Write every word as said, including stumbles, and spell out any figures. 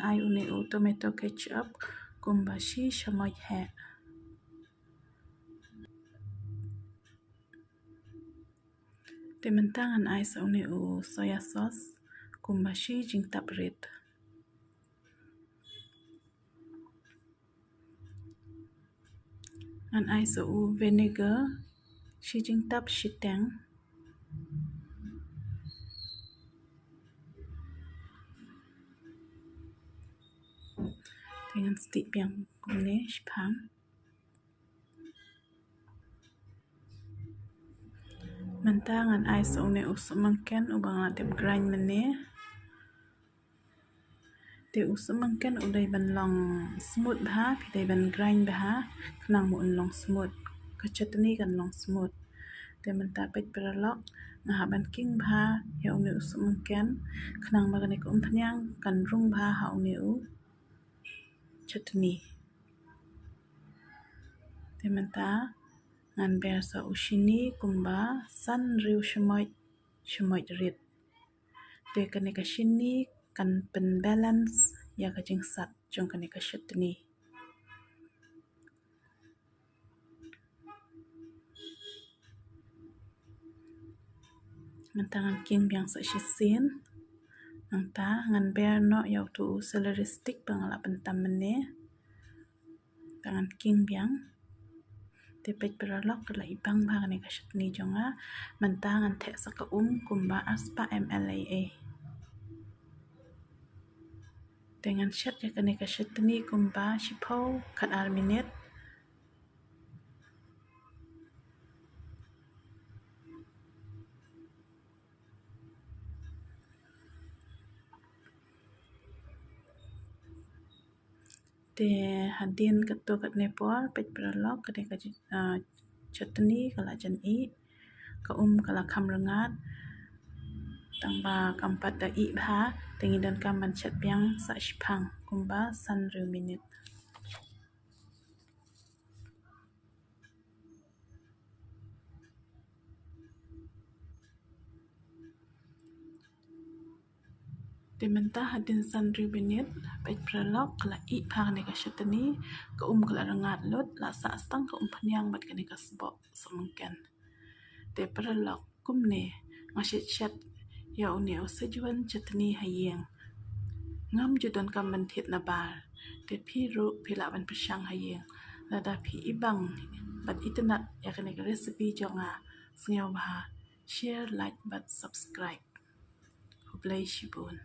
ai une u tomato ketchup kumba shi shamoit heh. Te mynta ngan ai sa une u soya sauce kumba shi jingtap rit. Ngan ai sa u vinegar shi jingtap shiteng. Te ngan stieh biang kumne shiphang. Mynta ngan ai sa une u sumangken uba nga la dep grind mynne. Te u sumangken u dei ban long smooth bha, phi dei ban grind bha khnang ba un long smooth, ka chutney kan long smooth. Te mynta peit paralok, nga hap ban king bha ïa une u sumangken khnang ba kane ka umphniang kan rung bha ha une u chutney. Te mynta ngan ber sa u shini kumba san riew shamoit, shamoit rit. Te kane ka shini kan pynbalance ïa ka jingsat jong kane ka chutney. Mynta ngan king biang sa shisien. Nangta ngan ber noh ïa uto u celery stick ba nga la pyntam mynne. Te ngan king biang. Te peit paralok, ka la ibang bha kane ka chutney jong nga. Mynta ngan theh sa ka um kumba arspah ml ei ei. Te ngan shet ïa kane ka chutney kumba shiphew khat ar minit. Te hadien katto katne por, peit paralok, kane ka, ah, chutney ka la jan ih, ka um ka la kham rngat, tang ba kam pat da ih bha, te ngi donkam ban shet biang sa shiphang kumba san riew minit. Te mynta hadien san riew minit, peit paralok, ka la ih bha kane ka chutney, ka um ka la rngat lut, la sah tang ka umphniang bad kane ka sboh sumangken. Te paralok, kumne nga shet shet ïa une u Szechuan chutney ha ïing. Ngam ju donkam ban thied na bar, te phi ruh phi lah ban pyrshang ha ïing. Lada phi ibang bad itynnad ïa kane ka recipe jong nga, sngewbha share, like bad subscribe. Khublei shibun.